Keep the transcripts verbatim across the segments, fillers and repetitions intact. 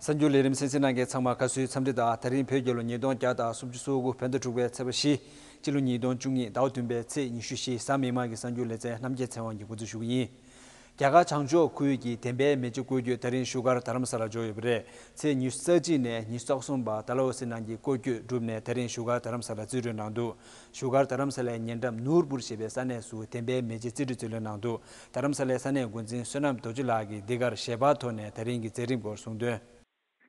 གསར་འགྱུར་ལས་རིམ་གསན་གཟིགས་གནང་མཁན་ཚང་མ་ཁ་སང་འཚམས་འདྲི་དང་། ད་རིང་བོད་རྒྱལ་ལོ་ཉིས་སྟོང་བརྒྱ་དང་སུམ་ཅུ་སོ་དགུ་བོད་ཟླ་དྲུག་པའི་ཚེས་པ་བཞི། སྤྱི་ལོ་ཉིས་སྟོང་བཅུ་གཉིས་ཟླ་བ་བདུན་པའི་ཚེས་ཉི་ཤུ་བཞི། གཟའ་མིག་དམར་གྱི་གསར་འགྱུར་ལེ་ཚན་རྣམ་རྒྱལ་ཚེ་དབང་གིས་འགོ་འཛུགས་ཞུ་གི་ཡིན། རྒྱ་གར་བྱང་ཕྱོགས་ཁུལ་གྱི་བདེན་པའི་མེ་ལྕེ་སྐོར་སྐྱོད་ད་རིང་བཞུགས་སྒར་རྡ་རམ་ས་ལར་འབྱོར་ཡོད་པ་རེད། ཚེས་ཉི་ཤུ་རྩ་གཅིག་ནས་ཉི་ཤུ་རྩ་གསུམ་བར་ཌལ་ཧོ་སི་ནང་གི་སྐོར་སྐྱོད་གྲུབ་ནས་ད་རིང་བཞུགས་སྒར་རྡ་རམ་ས་ལར་རྩིས་སྤྲོད་གནང་འདུག་བཞུགས་སྒར་རྡ་རམ་ས་ལའི་ཉེ་འགྲམ་ནུར་པུར་ཞེས་པའི་ས་གནས་སུ་བདེན་པའི་མེ་ལྕེ་རྩིས་སྤྲོད་རྩིས་ལེན་གནང་འདུག་རྡ་རམ་ས་ལའི་ས་གནས་འགོ་འཛིན་བསོད་ནམས་རྡོ་རྗེ་ལགས་ཀྱིས་འདི་གར་ཞལ་པར་ཐོག་ནས་ད་རིང་གི་མཛད་རིམ་སྐོར་གསུངས་དོན།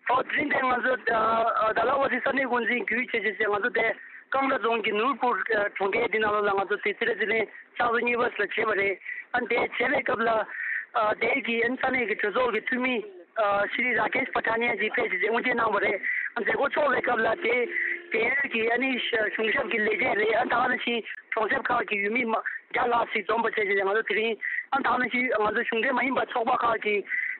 ཨོ་དེ་རིང་དེ་ང་ཚོ་ཨ་ཨ་ཌལ་ཧོ་སི་ས་གནས་འགོ་འཛིན་བརྒྱུད་བྱས་བྱས་བྱས་ང་ཚོ་དེ་ཀང་ར་རྫོང་གི་ནུར་པུར་ཨ་གྲོང་ཁྱེར་འདི་ནང་ལོགས་ལ་ང་ཚོ་དེ་རྩིས་རྩིས་ལེན་ཕྱག་ཚོད་གཉིས་པ་ལ་བྱས་པ་རེད། ཨ་དེ་བྱས་པའི་སྐབས་ལ་ཨ་དེ་གི་ཨ་ས་གནས་ཀྱི་གྲོས་ཚོགས་ཀྱི་འཐུས་མི་ཨ་ཤྲི་ར་ཀེཤ་པ་ཐ་ནི་ཡ་གིས་ཕེབས་བྱས་བྱས་དབུ་འབྱེད་གནང་བ་རེད། ཨ་མཛད་སྒོ་ཚོགས་པའི་སྐབས་ལ་དེ་དེ་ཡོད་ཀྱི་ཨ་ནི་གཞུང་ཞབས་ཀྱི་ལས་བྱེད་རེད། ཨ་ད་ག་ནང་བཞིན་གྲོང་གསེབ་ཁག་གི་ཡུལ་མི་མ་བརྒྱ་ལྷག་ཞིག་འཛོམས་པ་བྱས་བྱས་ང་ཚོ་དེ་རིང་ཨ་ད་ག་ནང་བཞིན་ང་ཚོ་གཞུང་འབྲེལ་མ་ཡིན་པ་ཚོགས་པ་ཁག་གི་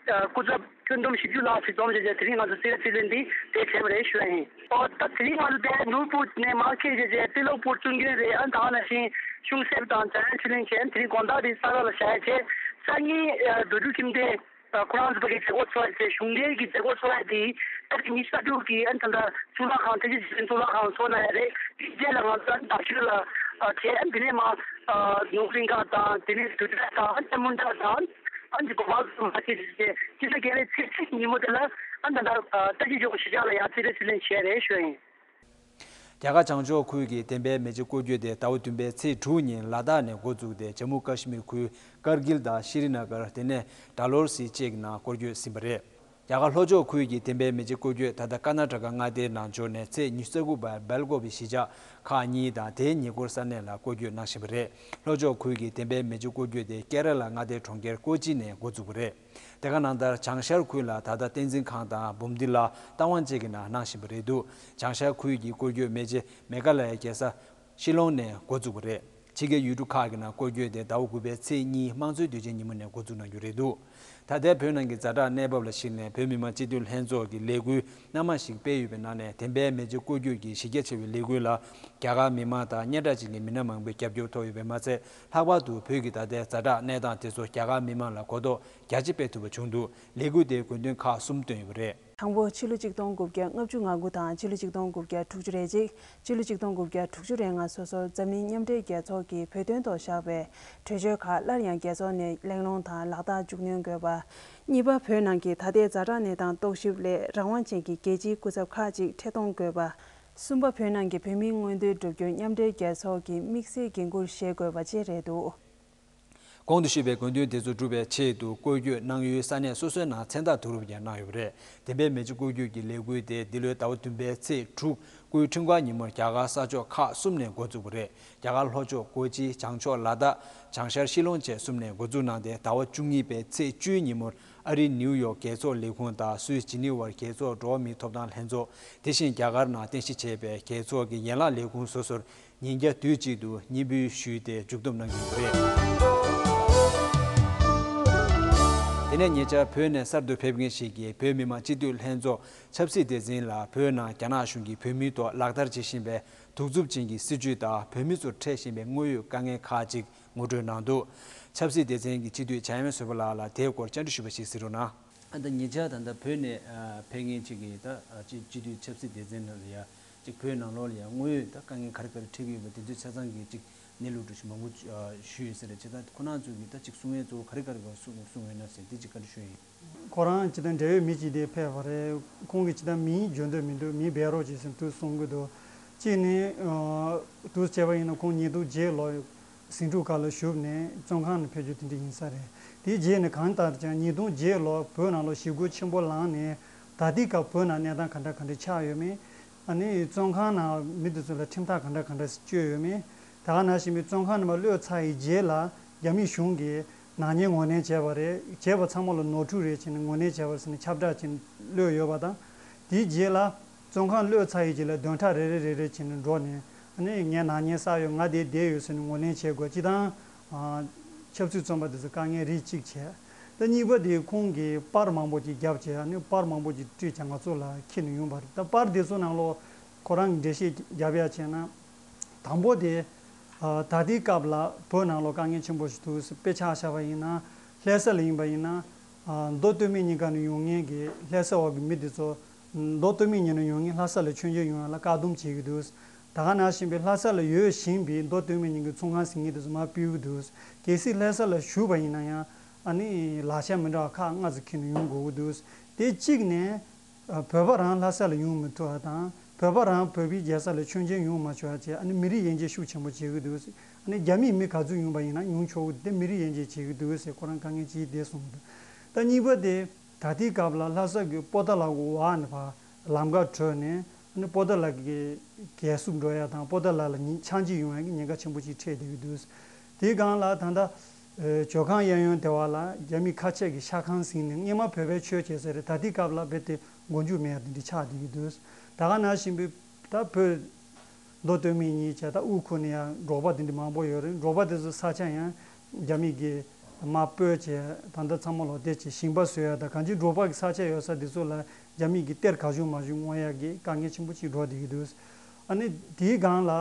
ཨ་སྐུ་ཚབ་ཁྱོན་བསྡོམས་བཞི་བཅུ་ལྷག་ཞིག་འཛོམས་བྱས་བྱས་དེ་རིང་ང་ཚོ་རྩིས་རྩིས་ལེན་འདི་དེ་བྱས་པ་རེད་ཞུ་ཡ་ཡིན། ཨོ་ད་དེ་རིང་ང་ཚོ་དེ་ནུར་པུར་ནས་མར་ཁྱེར་བྱས་བྱས་ཏི་ལོག་པུར་བཙུན་དགོན་རེད། ཨ་ད་ག་ནང་བཞིན་གཞུང་གསེབ་དང་འཇམ་དབྱངས་ཆོས་གླིང་བྱས་དེ་རིང་དགོང་དག་དེ་ས་ར་ལ་བཞག་ཡ་བྱས་སང་ཉིན་ཨ་རྡོ་རྗེ་ཁྱིམ་སྡེ་ཨ་ཁོ་རང་ཚོ་ཕ་གི་མཛད་སྒོ་ཚོགས་ཡ་བྱས་གཞུང་འབྲེལ་གྱི་མཛད་སྒོ་ཚོགས་ཡ་དེ་ད་དེ་ཉི་ཤུ་རྩ་དྲུག་གི་ཨ་ད་ད་གཙུག་ལག་ཁང་ཐེག་ཆེན་གཞི་རྟེན་གཙུག་ལག་ཁང་ཚོགས་གནང་ཡ་རེད། དེའི་རྗེས་ལ་ང་ཚོ་ཨ་ནི་དར་ཤུལ་ལ་ཨ་བྱས། ཨ་ནི་དེ་ནས་མར་ཨ་ནོར་གླིང་ཁ་དང་དེ་ནས་དུ་དྲ་དང་ཨ་ནི་ཨ་མུན་དྲ་དང་ཨ་ནི་གོ་པལ་སོགས་མར་ཁྱེར་བྱས་སྤྱི་ཟླ་བརྒྱད་པའི་ཚེས་གཅིག་ཉིན་མོ་དེ་ལ་ཨ་ནི་ད་ལྟ་ཨ་ལྟ་ཅི་ཇོ་གཞིས་ཆགས་ལ་ཡར་རྩིས་རྩིས་ལེན་བྱས་རེད་ཞུ་ཡ་ཡིན། རྒྱ་གར་བྱང་ཕྱོགས་ཁུལ་གྱི་བདེན་པའི་མེ་ལྕེ་སྐོར་སྐྱོད་དེ་ཟླ་བ་བདུན་པའི་ཚེས་དྲུག་ཉིན་ལ་དྭགས་ནས་འགོ་བཙུགས་ཏེ་ཇམ་མུ་ཀ་ཤི་མིར་ཁུལ་ཀར་གིལ་དང་ཤི་རི་ན་གར། དེ་ནས་ཌལ་ཧོ་སི་བཅས་ཀྱི་ནང་སྐོར་སྐྱོད་ཟིན་པ་རེད། རྒྱ་གར་ལྷོ་ཕྱོགས་ཁུལ་གྱི་བདེན་པའི་མེ་ལྕེ་སྐོར་སྐྱོད་ད་ལྟ་ཀར་ནཱ་ཊ་ཀ་མངའ་སྡེའི་ནང་འབྱོར་ནས་ཚེས་ཉི་ཤུ་རྩ་དགུ་བར་སྦེལ་ཀོབ་གཞིས་ཆགས་ཁག་གཉིས་དང་དེའི་ཉེ་འཁོར་ས་གནས་ལ་སྐོར་སྐྱོད་གནང་བཞིན་པ་རེད། ལྷོ་ཕྱོགས་ཁུལ་གྱི་བདེན་པའི་མེ་ལྕེ་སྐོར་སྐྱོད་དེ་ཀེ་ར་ལ་མངའ་སྡེའི་གྲོང་ཁྱེར་ཀོ་ཅི་ནས་འགོ་བཙུགས་པ་རེད། དེ་ག་ནང་ལྟར་བྱང་ཤར་ཁུལ་ལ་ད་ལྟ་བསྟན་འཛིན་ཁང་དང་འབུམ་སྡེ་ལ་རྟ་དབང་བཅས་ཀྱི་ནང་གནང་བཞིན་པ་རེད་འདུག་བྱང་ཤར་ཁུལ་གྱི་སྐོར་སྐྱོད་མེ་ལྕེ་མེ་ག་ལ་ཡའི་རྒྱལ་ས་ཤི་ལོང་ནས་འགོ་བཙུགས་པ་རེད། ཕྱི་རྒྱལ་ཡུལ་གྲུ་ཁག་གི་ནང་སྐོར་སྐྱོད་དེ་ཟླ་བ་དགུ་པའི་ཚེས་གཉིས་དམངས་གཙོའི་དུས་ཆེན་ཉིན་མོ་ནས་འགོ་འཛུགས་གནང་རྒྱུ་རེད་འདུག་ད་ལྟའི་བོད་ནང་གི་ཛ་དྲག་གནས་བབ་ལ་གཞིགས་ནས་བོད་མི་མང་སྤྱི་འཐུས་ལྷན་ཚོགས་ཀྱིས་ལས་འགུལ་སྣ་མང་ཞིག་སྤེལ་ཡོད་པའི་ནང་ནས་བདེན་པའི་མེ་ལྕེ་སྐོར་སྐྱོད་ཀྱི་གཞི་རྒྱ་ཆེ་བའི་ལས་འགུལ་ལ་རྒྱ་གར་མི་མང་དང་སྙན་གྲགས་ཅན་གྱི་མི་སྣ་མང་པོས་རྒྱབ་སྐྱོར་ཐོབ་ཡོད་པས་མ་ཚད། ལྷག་པར་དུ་བོད་ཀྱི་ད་ལྟའི་ཛ་དྲག་གནས་སྟངས་དེ་ཚོ་རྒྱ་གར་མི་མང་ལ་གོ་རྟོགས་རྒྱ་ཆེ་སྤེལ་ཐུབ་པ་བྱུང་འདུག་ལས་འགུལ་དེའི་དགོས་འདུན་ཁག་གསུམ་བཏོན་ཡོད་པ་རེད། དང་པོ། ཕྱི་ལོ་ཆིག་སྟོང་དགུ་བརྒྱ་ལྔ་བཅུ་ང་དགུ་དང་ཕྱི་ལོ་ཆིག་སྟོང་དགུ་བརྒྱ་དྲུག་ཅུ་རེ་གཅིག་ཕྱི་ལོ་ཆིག་སྟོང་དགུ་བརྒྱ་དྲུག་ཅུ་རེ་ལྔ་སོ་སོར་འཛམ་གླིང་མཉམ་འབྲེལ་རྒྱལ་ཚོགས་ཀྱིས་བོད་དོན་ཐོག་བཞག་པའི་གྲོས་ཆོད་ཁག་སླར་ཡང་རྒྱལ་ཚོགས་ནས་གླེང་སློང་དང་ལག་བསྟར་མཇུག་སྣོན་དགོས་པ། གཉིས་པ། བོད་ནང་གི་ད་ལྟའི་ཛ་དྲག་གནས་སྟངས་རྟོག་ཞིབ་སླད་རང་དབང་ཅན་གྱི་རྒྱལ་སྤྱིའི་སྐུ་ཚབ་ཁག་ཅིག་འཕྲལ་གཏོང་དགོས་པ། གསུམ་པ། བོད་ནང་གི་བོད་མིའི་མངོན་འདོད་བསྒྲུབ་རྒྱུར་མཉམ་འབྲེལ་རྒྱལ་ཚོགས་ཀྱིས་དམིགས་བསལ་འགན་འཁུར་བཞེས་དགོས་པ་བཅས་རེད་འདུག་གོང་དུ་ཞུས་པའི་དགོས་འདུན་དེ་ཚོ་སྒྲུབ་པའི་ཆེད་དུ་སྐོར་སྐྱོད་གནང་ཡུལ་ས་གནས་སོ་སོའི་ནང་མཚན་རྟགས་བསྡུ་རུབ་ཀྱང་གནང་ཡོད་པ་རེད། བདེན་པའི་མེ་ལྕེ་སྐོར་སྐྱོད་ཀྱི་ལས་འགུལ་དེ་འདི་ལོའི་ཟླ་བ་བདུན་པའི་ཚེས་དྲུག་སྐུའི་འཁྲུངས་སྐར་ཉིན་མོར་རྒྱ་གར་ས་ཕྱོགས་ཁག་གསུམ་ནས་འགོ་བཙུགས་པ་རེད། རྒྱ་གར་ལྷོ་ཕྱོགས་ཀོ་ཅི། བྱང་ཕྱོགས་ལ་དྭགས། བྱང་ཤར་ཤི་ལོང་བཅས་གསུམ་ནས་འགོ་འཛུགས་གནང་སྟེ་ཟླ་བ་བཅུ་གཉིས་པའི་ཚེས་བཅུའི་ཉིན་མོར་ཨ་རིའི་ནིའུ་ཡོག་རྒྱལ་ཚོགས་ལས་ཁུངས་དང་སུད་སི་ཇི་ནི་ཝར་རྒྱལ་ཚོགས་འགྲོ་བ་མིའི་ཐོབ་ཐང་ལྷན་ཚོགས། དེ་བཞིན་རྒྱ་གར་ནང་རྟེན་གཞི་བྱས་པའི་རྒྱལ་ཚོགས་ཀྱི་ཡན་ལག་ལས་ཁུངས་སོ་སོར་ཉིན་བརྒྱ་དུས་གཅིག་ཏུ་སྙན་འབུལ་ཞུས་ཏེ་མཇུག་བསྡོམས་གནང་གི་ཡོད་པ་རེད། དེ་ནས་ཉེ་ཆར་བོད་ནས་གསར་དུ་ཕེབས་མཁན་ཞིག་གིས་བོད་མི་མང་སྤྱི་འཐུས་ལྷན་ཚོགས་ཆབ་སྲིད་སྡེ་ཚན་ལ་བོད་ནང་རྒྱ་ནག་གཞུང་གིས་བོད་མིའི་ཐོག་ལག་བསྟར་བྱེད་བཞིན་པའི་གདུག་རྩུབ་ཅན་གྱི་སྲིད་བྱུས་དང་བོད་མི་ཚོར་འཕྲད་བཞིན་པའི་དངོས་ཡོད་དཀའ་ངལ་ཁག་ཅིག་ངོ་སྤྲོད་གནང་འདུག་ཆབ་སྲིད་སྡེ་ཚན་གྱི་སྤྱི་འཐུས་འཇམ་དབྱངས་བཟོད་པ་ལགས་ལ་དེའི་སྐོར་བཅར་འདྲི་ཞུས་པ་ཞིག་གཟིགས་རོགས་གནང་། ཨ་ད་ཉེ་ཆར་ད་ལྟ་བོད་ནས་ཨ་ཕེབས་མཁན་ཅིག་གིས་ད་ཨ་ཅིག་སྤྱི་འཐུས་ཆབ་སྲིད་སྡེ་ཚན་ལ་ཡ་ཅིག་བོད་ནང་ལོགས་ལ་ཡ་དངོས་ཡོད་ད་དཀའ་ངལ་ག་རེ་ག་རེ་འཕྲད་ཀྱི་ཡོད་པ་དེ་ཚོའི་ཆ་ཚང་གི་ཅིག་གནས་ལུགས་འགྲོ་ཞིག་མང་པོ་ཨ་ཞུས་ཡོད་ས་རེད། བྱས་ཙང་ཁོ་རང་ཚོ་གིས་ད་ཅིག་གསུང་ཡས་གཙོ་བོ་ག་རེ་ག་རེ་ག་གསུང་གསུང་ཡོད་ན་ཟེར་དེ་ཅིག་བཀའ་འདྲི་ཞུ་ཡིན། ཁོ་རང་ཅིག་ད་འབྲེལ་ཡོད་མི་ཅིག་དེ་ཕེབས་པ་རེད། ཁོང་གིས་ཅིག་ད་མིང་བརྗོད་འདོད་མི་འདུག་མིང་སྦས་རོགས་བྱེད་ཟེར་དུས་གསུང་གི་འདུག་གཅིག་ནི་ཨ་དུས་བྱས་པ་ཡིན་ན་ཁོང་ཉིས་སྟོང་བརྒྱད་ལོ། ཟིང་འཁྲུག་སྐབས་ལ་ཞུགས་ནས་བཙོན་ཁང་ནས་ཕེབས་རྒྱུ་དེ་འདྲ་ཡིན་ས་རེད། དེའི་རྗེས་ནས་གང་ལྟར་ཀྱང་ཉིས་སྟོང་བརྒྱད་ལོ་བོད་ནང་ལ་ཞི་རྒོལ་ཆེན་པོ་ལངས་ནས་ད་ལྟའི་སྐབས་བོད་ནང་གནས་སྟངས་ག་འདྲ་ག་འདྲ་ཆགས་ཡོད་མེད། ཨ་ནི་བཙོན་ཁང་ནང་མི་དེ་ཚོ་ལ་ཁྲིམས་ཐག་ག་འདྲ་ག་འདྲ་གཅོད་ཡོད་མེད། ད་ག་ནང་བཞིན་པའི་བཙོན་ཁང་ནང་མ་གློད་ཚར་ཡི་རྗེས་ལ་རྒྱ་མི་གཞུང་གིས་ནག་ཉེས་ངོས་ལེན་བྱས་པ་རེད། བྱས་པ་ཚང་མ་ལ་ནོར་འཁྲུལ་རེད་བྱས་ནས་ངོས་ལེན་བྱས་པ་ཟེར་ནས་ཁྱབ་བསྒྲགས་བྱས་ནས་གློད་ཡོད་པ་དང་། དེའི་རྗེས་ལ། བཙོན་ཁང་གློད་ཚར་ཡི་རྗེས་ལ་བདུན་ཕྲག་རེ་རེ་རེ་རེ་བྱས་ནས་འགྲོ་ནས་ཨ་ནི་ངས་ནག་ཉེས་བསགས་ཡོད། ང་དེ་བསྡད་ཡོད་ཟེར་ནས་ངོས་ལེན་བྱེད་དགོས། སྤྱི་བཏང་ཨ་ཆབ་སྲིད་བཙོན་པ་དེ་ཚོ་དཀའ་ངལ་རིགས་གཅིག་བྱས། ད་གཉིས་པ་དེ་ཁོང་གིས་པར་མང་པོ་ཅིག་བརྒྱབ་བྱས་ཨ་ནི་པར་མང་པོ་ཅིག་བྲིས་བྱས་ང་ཚོ་ལ་འཁྱེར་ནས་ཡོང་བ་རེད། ད་པར་དེ་ཚོ་ནང་ལོགས་ཁོ་རང་གིས་འགྲེལ་བཤད་བརྒྱབ་ཡ་བྱས་ན། དང་པོ་དེ་ཨ་ད་ལྟའི་སྐབས་ལ་བོད་ནང་ལོགས་དཀའ་ངལ་ཆེན་པོ་ཞིག་འདུག་དཔེ་ཆ་བཞག་པ་ཡིན་ན་ལྷ་ས་ལ་ཡིན་པ་ཡིན་ན། ཨ། མདོ་སྟོད་སྨད་གཉིས་ཀ་ནས་ཡོང་མཁན་གྱི་ལྷ་ས་བ་གི་མི་དེ་ཚོ། མདོ་སྟོད་སྨད་གཉིས་ནས་ཡོང་མཁན་ལྷ་ས་ལ་མཆོད་མཇལ་ཡོང་ཡ་ལ་བཀག་སྡོམ་བྱེད་ཀྱི་འདུག། ད་ག་ནང་བཞིན་པའི་ལྷ་ས་ལ་ཡོད་བཞིན་པའི་མདོ་སྟོད་སྨད་གཉིས་ཀྱི་ཚོང་ཁང་ཟིན་མཁན་དེ་ཚོ་མར་ཕུད་ཀྱི་འདུག། གལ་སྲིད་ལྷ་ས་ལ་བཞུགས་པ་ཡིན་ན་ཡང་ཨ་ནི་ལག་ཆ་མི་འདྲ་བ་ཁག་ལྔ་ཙམ་འཁྱེར་ནས་ཡོང་དགོས་ཀྱི་འདུག། དེ་གཅིག་ནས། ཨ། བོད་པ་རང་ལྷ་ས་ལ་ཡོང་མི་ཐུབ་པ་དང་། བོད་པ་རང་བོད་པའི་རྒྱལ་ས་ལ་མཆོད་མཇལ་ཡོང་མ་ཆོག་པ་བྱས། ཨ་ནི་མི་རིགས་དབྱེ་འབྱེད་ཤུགས་ཆེན་པོ་བྱེད་ཀྱི་འདུག་ཟེར། ཨ་ནི་རྒྱ་མིའི་མི་ག་ཚོད་ཡོང་པ་ཡིན་ན་ཡོང་ཆོག་གི་འདུག། དེ་མི་རིགས་དབྱེ་འབྱེད་བྱེད་ཀྱི་འདུག་ཟེར་ཁོ་རང་དཀའ་ངལ་ཅིག་དེ་གསུངས་འདུག། ད་གཉིས་པ་དེ། ད་ལྟའི་སྐབས་ལ་ལྷ་ས་གི་པོ་ཏཱ་ལ་གི་འོག་ནས་ཕར་ལམ་ཁ་བགྲོད་ནས། ཨ་ནི་པོ་ཏཱ་ལ་གི་གས་སྲུབ་འགྲོ་ཡ་དང་པོ་ཏཱ་ལ་ལ་ཉེན་ཆག་འཇིག་ཡོང་ཡ་གི་ཉེན་ཁ་ཆེན་པོ་ཅིག་འཕྲད་བསྡད་ཀྱི་འདུག། དེའི་སྒང་ལ་ད་ལྟ། ཨེ། ཇོ་ཁང་གཡས་གཡོན་དེ་བ་ལ་རྒྱ་མི་ཁ་ཆེ་གི་ཤ་ཁང་ཟིན་ནས་སྔོན་མ་བོད་པའི་ཆོས་བྱེད་ས་རེད། ད་ལྟའི་སྐབས་ལ་རྦད་དེ་མགོ་མཇུག་མེད་ཡ་དེ་འདྲ་ཆགས་བསྡད་ཀྱི་འདུག། ད་ག་ནང་བཞིན་པའི་ད་བོད་མདོ་སྟོད་སྨད་གཉིས་བྱས། ད་དབུས་ཁུལ་ནས་ཡང་འབྲོག་པ་དེ་འདྲ་མང་པོ་ཡོད་རེད། འབྲོག་པ་དེ་ཚོ་ས་ཆ་ཡང་རྒྱ་མི་གིས་མར་སྤོས་བྱས། ད་ལྟ་ཚང་མ་ལོག་སྟེར་བྱས་ཞིང་པ་བཟོ་ཡ་དང་། གང་ཅི་འབྲོག་པ་གི་ས་ཆ་ཡོད་ས་དེ་ཚོ་ལ་རྒྱ་མི་གིས་གཏེར་གང་བྱུང་མང་བྱུང་བརྔོ་ཡ་གི་དཀའ་ངལ་ཆེན་པོ་ཅིག་འགྲོ་བསྡད་ཀྱི་འདུག། ཨ་ནི་དེའི་སྒང་ལ།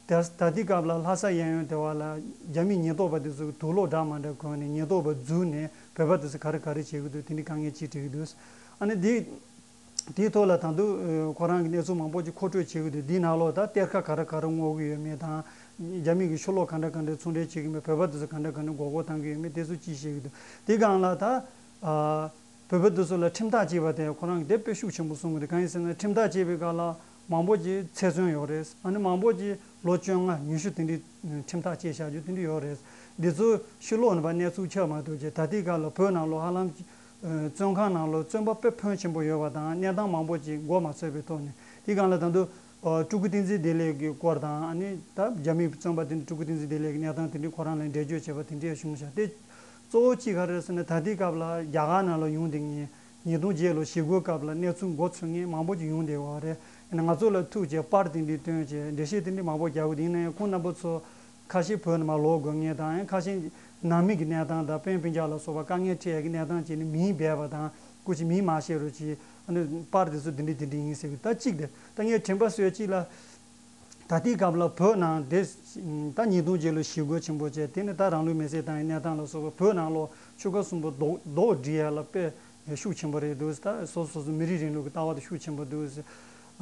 ད་ད་ལྟའི་སྐབས་ལ་ལྷ་ས་གཡས་གཡོན་དེ་བ་ལ་རྒྱ་མིའི་ཉེན་རྟོག་པ་དེ་ཚོ་གིས་དུག་སློག་འདྲ་མ་འདྲ་གོན་ནས་ཉེན་རྟོག་པ་འཛུལ་ནས་བོད་པ་དེ་ཚོ་ག་རེ་ག་རེ་བྱེད་ཀྱི་འདུག། དེ་འདྲའི་དཀའ་ངལ་ཅིག་འཕྲད་ཀྱི་འདུག། ཨ་ནི་དེ་དེའི་ཐོག་ལ་ད་དུང་ཁོ་རང་གི་གནས་ཚུལ་མང་པོ་ཅིག་མཁོ་སྤྲོད་བྱེད་ཀྱི་འདུག། དེའི་ནང་ལོགས་ད་གཏེར་ཁ་ག་རེ་ག་རེ་བརྔོ་གི་ཡོད་མེད་དང་། རྒྱ་མི་གིས་ཕྱི་ལོགས་ག་འདྲ་ག་འདྲ་ཚོང་འབྲེལ་བྱེད་ཀྱི་མེད། བོད་པ་དེ་ཚོ་ག་འདྲ་ག་འདྲ་མགོ་སྐོར་བཏང་གི་ཡོད་མེད། དེ་ཚོ་ཅིག་བཤད་ཀྱི་འདུག། དེའི་སྒང་ལ་ད། ཨ། བོད་པ་དེ་ཚོ་ལ་ཁྲིམས་ཐག་བཅད་པ་དེ་ཁོ་རང་གིས་དེ་དཔེ་ཤུགས་ཆེན་པོ་གསུང་གི་འདུག། གང་ཡིན་ཟེར་ན་ཁྲིམས་ཐག་བཅད་པའི་སྐབས་ལ་མང་པོ་ཅིག་ཚེ་བཙོན་ཡོད་རེད། ཨ་ནི་མང་པོ་ཅིག་ལོ་བཅོ་ལྔ་ཉི་ཤུ་དེ་འདྲའི་ཁྲིམས་ཐག་བཅད་བཞག་རྒྱུ་དེ་འདྲ་ཡོད་རེད། འདི་ཚོ་ཕྱི་ལོགས་ནས་ཕར་གནས་ཚུལ་ཁྱབ་མ་ཐུབ་བྱས། ད་ལྟའི་སྐབས་ལ་བོད་ནང་ལོགས་ཧ་ལམ་བཙོན་ཁང་ནང་ལོགས་བཙོན་པ་དཔེ་ཕོན་ཆེན་པོ་ཡོད་པ་དང་། གནས་སྟངས་མང་པོ་ཅིག་མགོ་མ་ཚོས་པའི་ཐོག་ནས། དེའི་སྒང་ལ་ད་དུང་སྤྲུལ་སྐུ་བསྟན་འཛིན་བདེ་ལེགས་ཀྱི་སྐོར་དང་། ཨ་ནི་ད་རྒྱ་མིའི་བཙོན་པ་དེ་འདྲ་སྤྲུལ་སྐུ་བསྟན་འཛིན་བདེ་ལེགས་ཀྱི་གནས་སྟངས་དེ་འདྲའི་ཁོ་རང་ལ་འགྲེལ་བརྗོད་བྱས་པ་དེ་འདྲ་ཡང་བྱུང་ཤག། དེ། གཙོ་བོ་གཅིག་ག་རེ་རེད་ཟེར་ན། ད་ལྟའི་སྐབས་ལ་རྒྱ་གར་ནང་ལ་ཡོང་བསྡད་མཁན། ཉིས་སྟོང་བརྒྱད་ལོ་ཞི་རྒོལ་སྐབས་ལ་གནས་ཚུལ་མགོ་ཚོས་མཁན་མང་པོ་ཅིག་ཡོང་བསྡད་ཡོད་རེད། ཡིན་ན་ང་ཚོ་ལ་ཐུག་བྱས་པར་དེ་འདྲ་བཏོན་བྱས་འགྲེལ་བཤད་དེ་འདྲ་མང་པོ་རྒྱག་གི་འདུག། ཡིན་ན་ཡང་ཁོང་རྣམ་པ་ཚོ་ཁ་ཤས་བོད་ནས་མར་ལོག་དགོས་མཁན་དང་། ཡང་ཁ་ཤས་ནང་མི་གི་གནས་སྟངས་དང་། སྤུན་སྤུན་ཀྱག་ལ་སོགས་པ་དཀའ་ངལ་འཕྲད་ཡ་གི་གནས་སྟངས་བྱས་ནས་མིང་སྦས་པ་དང་། སྐུ་མཁྱེན་མིང་མ་བཤད་རོགས་གྱིས། ཨ་ནི་པར་དེ་ཚོ་འདི་འདྲ་འདི་འདྲ་ཡིན་ཟེར་གི། ད་གཅིག་དེ། ད་ངས་དྲན་པ་གསོས་གཅིག་ལ། ད་ལྟའི་སྐབས་ལ་བོད་ནང་དེ། ད་ཉིས་སྟོང་བརྒྱད་ལོ་ཞི་རྒོལ་ཆེན་པོ་བྱས། དེ་ནས་ད་རང་ལུས་མེར་སྲེག་བཏང་ཡའི་གནས་སྟངས་ལ་སོགས་པ། བོད་ནང་ལོགས་ཆོལ་ཁ་གསུམ་པོ་རྡོག་རྡོག་སྒྲིལ་ཡ་ལ་དཔེ་ཤུགས་ཆེན་པོ་རེད་འདུག། ད་སོ་སོ་སོ་མི་རིགས་རིང་ལུགས་ཀྱི་ལྟ་བ་དེ་ཤུགས་ཆེན་པོ་འདུག།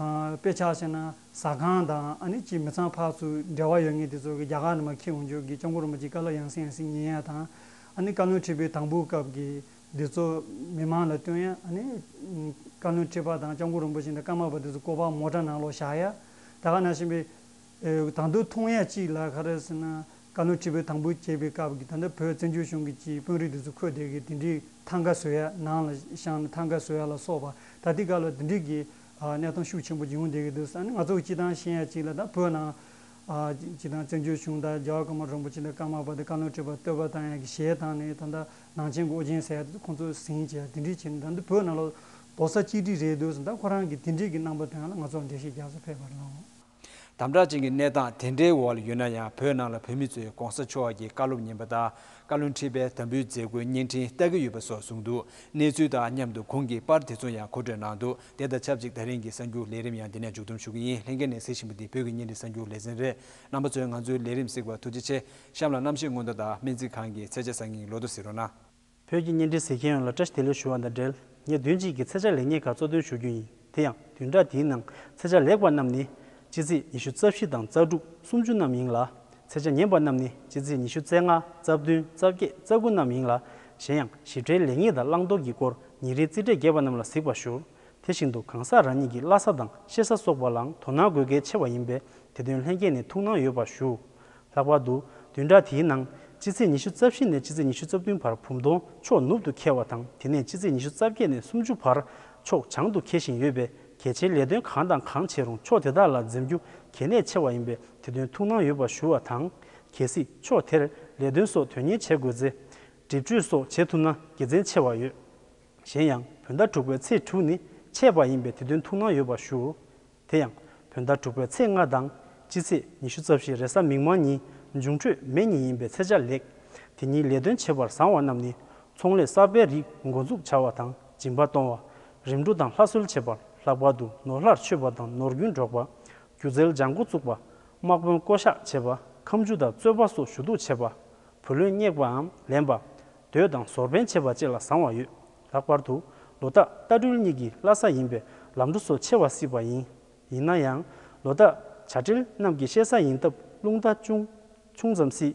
ཨ། དཔེ་ཆ་བཞག་ན་ཟ་ཁང་དང་། ཨ་ནི་ཅིག་མི་ཚང་ཕར་ཚུར་འབྲེལ་བ་ཡོད་མཁན་དེ་ཚོ་གིས་རྒྱ་གར་ནས་མར་འཁྱེར་འོང་རྒྱུ་གི་སྐྱབས་མགོན་རིན་པོ་ཆེའི་བཀའ་སློབ་ཡང་སེ་ཡང་སེ་ཉན་ཡ་དང་། ཨ་ནི་བཀའ་བློན་ཁྲི་པའི་དང་པོའི་སྐབས་ཀྱི་འདི་ཚོ་མི་མང་ལ་སྟོན་ཡ། ཨ་ནི་བཀའ་བློན་ཁྲི་པ་དང་སྐྱབས་མགོན་རིན་པོ་ཆེ་དང་ཀརྨ་པ་དེ་ཚོ་སྐུ་པར་མོ་ཊ་ནང་ལོགས་བཞག་ཡ། ད་ག་ནང་བཞིན་པའི། ཨེ། ད་དུང་མཐོང་ཡ་གཅིག་ལ་ག་རེ་ཟེར་ན། བཀའ་བློན་ཁྲི་པའི་དང་པོ་བྱེད་པའི་སྐབས་ཀྱི་ད་ལྟ་བོད་བཙན་བྱོལ་གཞུང་གི་ཅིག་དཔོན་རིགས་དེ་ཚོ་འཁོད་བསྡད་ཀྱི་དེ་འདྲའི་ཐང་ག་བཟོ་ཡ། ནང་ལ་བཞེངས་ནས་ཐང་ག་བཟོ་ཡ་ལ་སོགས་པ། ད་ལྟའི་སྐབས་ལ་དེ་འདྲའི་གི། ཨ། གནས་སྟངས་ཤུགས་ཆེན་པོ་ཅིག་ཡོང་བསྡད་ཀྱི་འདུག། ཨ་ནི་ང་ཚོ་སྤྱིར་བཏང་ཤེས་ཡ་གཅིག་ལ། ད་བོད་ནང་། ཨ། སྤྱིར་བཏང་བཙན་བྱོལ་གཞུང་དང་རྒྱལ་བ་ཀརྨ་རིན་པོ་ཆེ་དང་ཀརྨ་པ་དང་བཀའ་བློན་ཁྲི་པ་བསྟོད་པ་བཏང་ཡ་གི་གཞས་བཏང་ནས། ད་ལྟ་ནང་ཆེན་གྱི་ཨོ་རྒྱན་ཟེར་ཡ་དེ་ཚོ་ཁོང་ཚོ་ཟིན་བྱས། དེ་འདྲའི་བྱས་ནས་ད་ལྟ་བོད་ནང་ལོགས་རྡོག་རྩ་གཅིག་སྒྲིལ་རེད་འདུག་ཟེར། ད་ཁོ་རང་གིས་དེ་འདྲའི་གི་རྣམ་པ་སྟོན་ཡ་ལ་ང་ཚོར་འགྲེལ་བཤད་རྒྱག་ས་ཕེབས་པ་རེད། དམ་དྲག་ཅན་གྱི་གནས་སྟངས་དེ་འདྲའི་འོག་ལ་ཡོད་ན་ཡང་། བོད་ནང་ལ་བོད་མི་ཚོས་གོང་ས་མཆོག་གི་བཀའ་སློབ་ཉན་པ་དང་། བཀའ་བློན་ཁྲི་པའི་དམ་འབུལ་མཛད་སྒོའི་བརྙན་འཕྲིན་ལྟ་གི་ཡོད་པ་སོགས་གསུངས་འདུག། གནས་ཚུལ་དང་མཉམ་དུ་གོང་གི་པར་དེ་ཚོ་ཡང་མཁོ་སྤྲོད་གནང་འདུག། དེ་དང་ཆབས་ཅིག་ད་རིང་གི་གསར་འགྱུར་ལས་རིམ་ཡང་འདི་ནས་མཇུག་བསྡོམས་ཞུ་གི་ཡིན། ལྷན་རྒྱས་ནས་གཟིགས་བཞིན་པ་འདི་བོད་ཀྱི་བརྙན་འཕྲིན་གསར་འགྱུར་ལེ་ཚན་རེད། རྣམ་པ་ཚོས་ང་ཚོའི་ལས་རིམ་གཟིགས་པར་ཐུགས་རྗེ་ཆེ། གཤམ་ལ་གནམ་གཤིས་སྔོན་བརྡ་དང་སྨན་རྩིས་ཁང་གི་ཚེས་ཆ་གསར་རྙིང་ལོ་ཐོ་གཟིགས་རོགས་གནང་། བོད་ཀྱི་བརྙན་འཕྲིན་གཟིགས་མཁན་ཡོངས་ལ་བཀྲ་ཤིས་བདེ་ལེགས་ཞུ་བ་དང་འབྲེལ། ངས་བདུན་གཅིག་གི་ཚེས་ཆ་ལེགས་ཉེས་ཁག་གཙོ་འདོན་ཞུ་རྒྱུ་ཡིན། དེ་ཡང་བདུན་ཕྲག་འདིའི་ནང་ཚེས་ཆ་ལེགས་པ་རྣམས་ནི་སྤྱི་ཚེས་ཉི་ཤུ་རྩ་བཞི་དང་རྩ་དྲུག་སུམ་ཅུ་རྣམས་ཡིན་ལ། ཚེས་ཆ་ངན་པ་རྣམས་ནི་སྤྱི་ཚེས་ཉི་ཤུ་རྩ་ལྔ། རྩ་བདུན། རྩ་བརྒྱད། རྩ་དགུ་རྣམས་ཡིན་ལ། གཞན་ཡང་ཞིབ་ཕྲའི་ལེགས་ཉེས་དང་བླང་དོར་གྱི་སྐོར་ཉིན་རེའི་རྩིས་ཁྲ་རྒྱས་པ་རྣམས་ལ་གཟིགས་པར་ཞུ། དེ་བཞིན་དུ་གང་ཟག་རང་ཉིད་ཀྱི་བླ་གཟའ་དང་གཤེད་གཟའ་སོགས་པ་ལའང་དོ་སྣང་དགོས་གལ་ཆེ་བ་ཡིན་པས། དེ་དོན་ལྷན་རྒྱས་ནས་ཐུགས་སྣང་ཡོད་པར་ཞུ། ལྷག་པར་དུ་བདུན་ཕྲག་དེའི་ནང་སྤྱི་ཚེས་ཉི་ཤུ་རྩ་བཞི་ནས་སྤྱི་ཚེས་ཉི་ཤུ་རྩ་བདུན་བར་བུམ་སྟོང་ཕྱོགས་ནུབ་ཏུ་འཁེལ་བ་དང་། དེ་ནས་སྤྱི་ཚེས་ཉི་ཤུ་རྩ་བརྒྱད་ནས་སུམ་ཅུ་བར་ཕྱོགས་བྱང་དུ་འཁེལ་བཞིན་ཡོད་པས། གལ་ཆེའི་ལས་དོན་གང་དང་གང་བྱེད་རུང་ཕྱོགས་དེ་དག་ལ་འཛེམ་རྒྱུ་གལ་གནད་ཆེ་བ་ཡིན་པས། དེ་དོན་ཐུགས་སྣང་ཡོད་པར་ཞུ་བ་དང་། གལ་སྲིད་ཕྱོགས་དེར་ལས་དོན་སོགས་དོན་གཉེར་བྱེད་དགོས་ཚེ། སྒྲིབ་བཅོས་སོགས་བྱེད་ཐུབ་ན་དགེ་མཚན་ཆེ་བ་ཡོད། གཞན་ཡང་བོད་ཟླ་དྲུག་པའི་ཚེས་དྲུག་ནི་ཆད་པ་ཡིན་པས། དེ་དོན་ཐུགས་སྣང་ཡོད་པར་ཞུ། དེ་ཡང་བོད་ཟླ་དྲུག་པའི་ཚེས་ལྔ་དང་སྤྱི་ཚེས་ཉི་ཤུ་རྩ་བཞི་རེས་གཟའ་མིག་དམར་གཉིས་འབྱུང་འཕྲོད་མེ་གཉིས་ཡིན་པས་ཚེས་ཆ་ལེགས། དེ་ཉིན་ལས་དོན་བྱེད་པར་བཟང་བ་རྣམས་ནི། ཚོང་ལས་གསར་པའི་རིགས་འགོ་འཛུགས་བྱ་བ་དང་སྦྱིན་པ་གཏོང་བ། རིམ་གྲོ་དང་ལྷ་གསོལ་བྱེད་པ། ལྷག་པར་དུ་ནོར་ལྷར་མཆོད་པ་དང་ནོར་རྒྱུན་སྒྲོག་པ། སྒྱུ་རྩལ་སྦྱང་འགོ་བཙུགས་པ། དམག་དཔོན་བསྐོ་གཞག་བྱེད་པ། ཁ་མཆུ་དང་རྩོད་པ་སོགས་ཞུ་གཏུག་བྱེད་པ། བུ་ལོན་བསྙེགས་པའམ་ལེན་པ། མདོས་དང་ཟོར་འཕེན་བྱེད་པ་བཅས་ལ་བཟང་བ་ཡོད། ལྷག་པར་དུ་ལོ་རྟགས་རྟ་སྦྲུལ་གཉིས་ཀྱི་བླ་གཟའ་ཡིན་པས་ལམ་འགྲོ་སོགས་ཆེ་བ་སྲིད་པ་ཡིན། ཡིན་ན་ཡང་། ལོ་རྟགས་བྱ་སྤྲེལ་རྣམས་ཀྱི་གཤེད་གཟའ་ཡིན་སྟབས་རླུང་རྟ་ཅུང་ཆུང་ཙམ་སྲིད།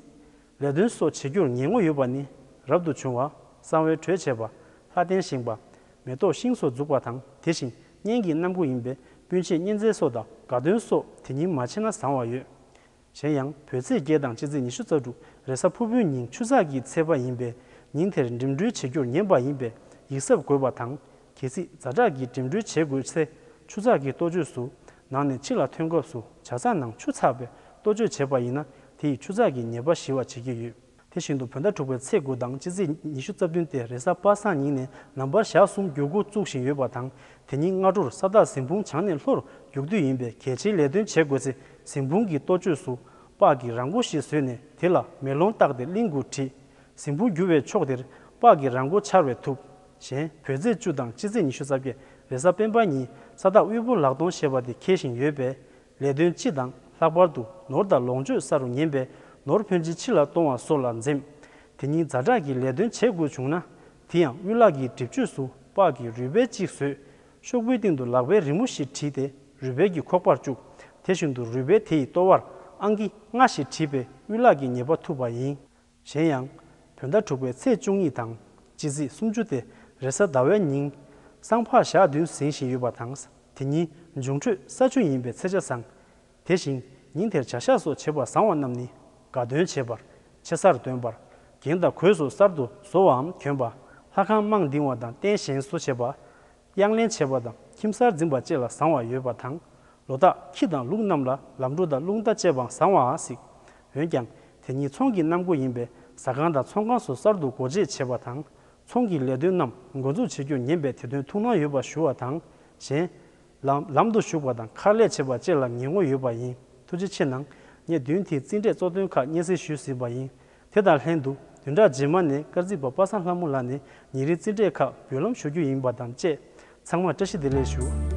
ལས་དོན་སོགས་བྱེད་རྒྱུར་ངན་ངོ་ཡོད་པ་ནི་རབ་ཏུ་བྱུང་བ། གསང་བའི་དྲོད་བྱེད་པ། ལྷ་རྟེན་བཞེངས་པ། མེ་ཏོག་ཤིང་སོགས་འཛུགས་པ་དང་དེ་བཞིན་གཉེན་གྱི་རྣམ་དགུ་ཡིན་པས་སྤུན་མཆེད་གཉེན་ཚན་སོགས་དང་དགའ་སྟོན་སོགས་དེ་ཉིན་མ་བྱས་ན་བཟང་བ་ཡོད། གཞན་ཡང་བོད་ཚེས་བརྒྱད་དང་སྤྱི་ཚེས་ཉི་ཤུ་རྩ་དྲུག་རེས་གཟའ་ཕུར་བུའི་ཉིན་ཆུ་ཚགས་ཀྱི་ཚེས་པ་ཡིན་པས་ཉིན་དེར་འགྲིམ་འགྲུལ་བྱེད་རྒྱུར་ངན་པ་ཡིན་པས་ཡིད་གཟབ་དགོས་པ་དང་། གལ་སྲིད་ཛ་དྲག་གི་འགྲིམ་འགྲུལ་བྱེད་དགོས་ཚེ་ཆུ་ཚགས་ཀྱི་གཏོ་བཅོས་སུ་ནང་ནས་ཕྱི་ལ་ཐོན་སྐབས་སུ་ཇ་ཚགས་ནང་ཆུ་ཚགས་པའི་གཏོ་བཅོས་བྱས་པ་ཡིན་ན་དེ་ཡིས་ཆུ་ཚགས་ཀྱི་ཉེས་པ་ཞི་བ་བྱེད་ཀྱི་ཡོད། དེ་བཞིན་དུ་བོད་ཟླ་དྲུག་པའི་ཚེས་དགུ་དང་སྤྱི་ཚེས་ཉི་ཤུ་རྩ་བདུན་སྟེ་རེས་གཟའ་པ་སངས་ཉིན་ནས་ནམ་བར་ཞག་གསུམ་འགྱུར་འགོ་བཙུགས་བཞིན་ཡོད་པ་དང་དེ་ཉིན་སྔ་དྲོར་ས་བདག་གཟིམ་དཔུང་བྱང་ནས་ལྷོར་རྒྱུག་དུས་ཡིན་པས་གལ་ཆེའི་ལས་དོན་བྱེད་དགོས་ཚེ་གཟིམ་དཔུང་གི་གཏོ་བཅོས་སུ་སྤགས་ཀྱི་ར་མགོ་ཞིག་བཟོས་ནས་དེ་ལ་མེ་ལོང་བཏགས་ཏེ་གླིང་དགུར་བྲིས། གཟིམ་དཔུང་རྒྱུ་བའི་ཕྱོགས་དེར་སྤགས་ཀྱི་ར་མགོ་འཕྱར་བས་ཐུབ། གཞན་བོད་ཚེས་བཅུ་དང་སྤྱི་ཚེས་ཉི་ཤུ་རྩ་བརྒྱད་རེས་གཟའ་སྤེན་པ་ཉིན་ས་བདག་དབུལ་པོ་ལག་སྟོང་ཞེས་པ་དེ་འཁེལ་བཞིན་ཡོད་པས། ལས་དོན་སྤྱི་དང་ལྷག་པར་དུ་ནོར་དང་ལོངས་སྤྱོད་ས་རུ་ཉན་པས་ནོར་ཕོན་ཆེ་ཕྱི་ལ་གཏོང་བ་སོགས་ལ་འཛེམ། དེ་ཉིན་ཛ་དྲག་གི་ལས་དོན་བྱེད་དགོས་བྱུང་ན་དེ་ཡང་དབུལ་ལག་གི་སྒྲིབ་གཅོད་སུ་སྤགས་ཀྱི་རུས་སྦལ་གཅིག་བཟོས། ཤོག་བུའི་སྟེང་དུ་ལག་པའི་རི་མོ་ཞིག་བྲིས་ཏེ་རུས་སྦལ་གྱི་ཁོག་པར་བཅུག་དེ་བཞིན་དུ་རུས་སྦལ་དེ་ཡི་ལྟོ་བར་ཨང་ཀི་ལྔ་ཞིག་བྲིས་པས་དབུལ་ལག་གི་ཉེས་པ་ཐུབ་པ་ཡིན། གཞན་ཡང་། བོད་ཟླ་དྲུག་པའི་ཚེས་བཅུ་གཉིས་དང་སྤྱི་ཚེས་སུམ་ཅུ་སྟེ་རེས་གཟའ་ཟླ་བའི་ཉིན་སང་ཕག་ཞག་བདུན་ཟིན་བཞིན་ཡོད་པ་དང་དེ་ཉིན་འབྱུང་འཕྲོད་ས་ཆུ་ཡིན་པས་ཚེས་ཆ་བཟང་། དེ་བཞིན་ཉིན་དེར་བྱ་གཞག་སོགས་བྱེད་པར་བཟང་བ་རྣམས་ནི་དགའ་སྟོན་བྱེད་པ། ཆེ་སར་འདོན་པ། རྒྱན་དང་གོས་སོགས་གསར་དུ་བཟོ་བའམ་གྱོན་པ། ལྷ་ཁང་དམངས་འདིང་བ་དང་རྟེན་བཞེངས་སོགས་བྱེད་པ། གཡང་ལེན་བྱེད་པ་དང་ཁྱིམ་གསར་འཛིན་པ་བཅས་ལ་བཟང་བ་ཡོད་པ་དང་། ལོ་རྟགས་ཁྱི་དང་ལུག་རྣམས་ལ་ལམ་འགྲོ་དང་རླུང་རྟ་བཅས་པའང་བཟང་བ་སྲིད། འོན་ཀྱང་དེ་ཉིད་ཚོང་གི་གནམ་སྒོ་ཡིན་པས་ཟ་ཁང་དང་ཚོང་ཁང་སོགས་གསར་དུ་སྒོ་འབྱེད་བྱེད་པ་དང་། ཚོང་གི་ལས་དོན་རྣམས་འགོ་འཛུགས་བྱེད་རྒྱུར་ཉན་པས་དེ་དོན་ཐུགས་སྣང་ཡོད་པར་ཞུ་བ་དང་། གཞན། ལམ་ལམ་དུ་ཞུགས་པ་དང་མཁར་ལས་བྱེད་པ་བཅས་ལ་ངན་ངོ་ཡོད་པ་ཡིན། ཐུགས་རྗེ་ཆེ་གནང་། ངས་བདུན་དེའི་རྩིས་འབྲས་གཙོ་དོན་ཁག་སྙན་སེང་ཞུས་ཟིན་པ་ཡིན། དེ་དང་ལྷན་དུ་བདུན་ཕྲག་རྗེས་མ་ནས་སྐར་རྩིས་པ་པ་སངས་ལྷ་མོ་ལགས་ནས་ཉིན་རེའི་རྩིས་འབྲས་ཁག་འབུལ་ལམ་ཞུ་རྒྱུ་ཡིན་པ་དང་བཅས། ཚང་མར་བཀྲ་ཤིས་བདེ་ལེགས་ཞུ།